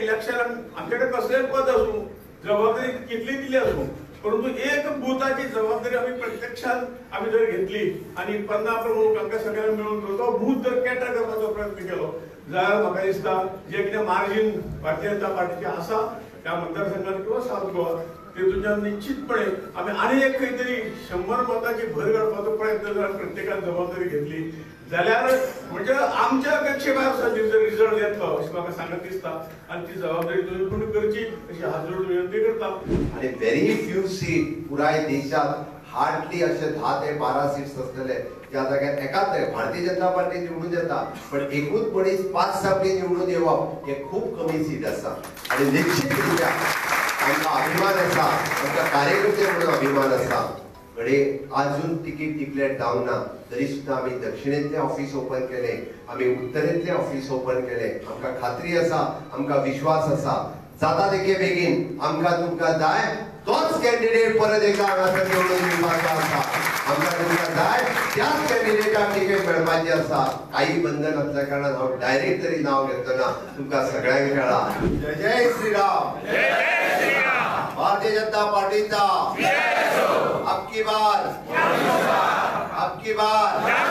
Election आमच्याकडे कसलेय पद आसूं, जबाबदारी कितली दिली आसूं, परंतु एक बुथाची जबाबदारी आमी प्रत्यक्षात आमी जर घेतली आनी 50 प्रमुख आमकां सगळ्यांक मेळून तो बूथ जर कॅटर करपाचो प्रयत्न केलो जाल्यार म्हाका दिसता जे कितें मार्जीन भारतीय जनता पार्टीचें आसा त्या मतदारसंघात किंवा सावथ गोवा तेतूंतल्यान निश्चितपणे आमी आनी एक खंय तरी 100 मतांची भर घालपाचो प्रयत्न जर प्रत्येकान जबाबदारी घेतली जाल्यार म्हणजे आमच्या अपेक्षे भायर रिजल्ट येतलो अशें म्हाका सांगत दिसता आनी ती जबाबदारी तुमी पूर्ण करची अशी हात जोडून विनंती करता. आनी व्हेरी फ्यू सीट पुराय देशात हार्डली अशे 10 ते 12 सीट्स आसतले ज्या जाग्यार एकाच भारतीय जनता पार्टी निवडून येता, पण एकूच मनीस 5-6 निवडून येवप हे खूब कमी सीट आसा. आनी निश्चित रित्या आमकां अभिमान आसा, आमकां कार्यकर्ते म्हणून अभिमान आसा. घडये अजून तिकीट डिक्लेअर जावंक ना तरी सुद्दां आमी दक्षिणेंतलें ऑफिस ओपन केलें, आमी उत्तरेंतलें ऑफिस ओपन केलें. आमकां खात्री आसा, आमकां विश्वास आसा, जाता तितके बेगीन आमकां तुमकां जाय तोच कॅन्डिडेट परत एकदा हांगासर निवडून येवपाचो आसा. आमकां तुमकां जाय त्याच कॅन्डिडेटाक तिकेट मेळपाची आसा. काही बंधन आसल्या कारणान हांव डायरेक्ट तरी नांव घेतना तुमकां सगळ्यांक मेळ्ळा. जय जय श्रीराम, भारतीय जनता पार्टीचा अब की बार, अब की बार.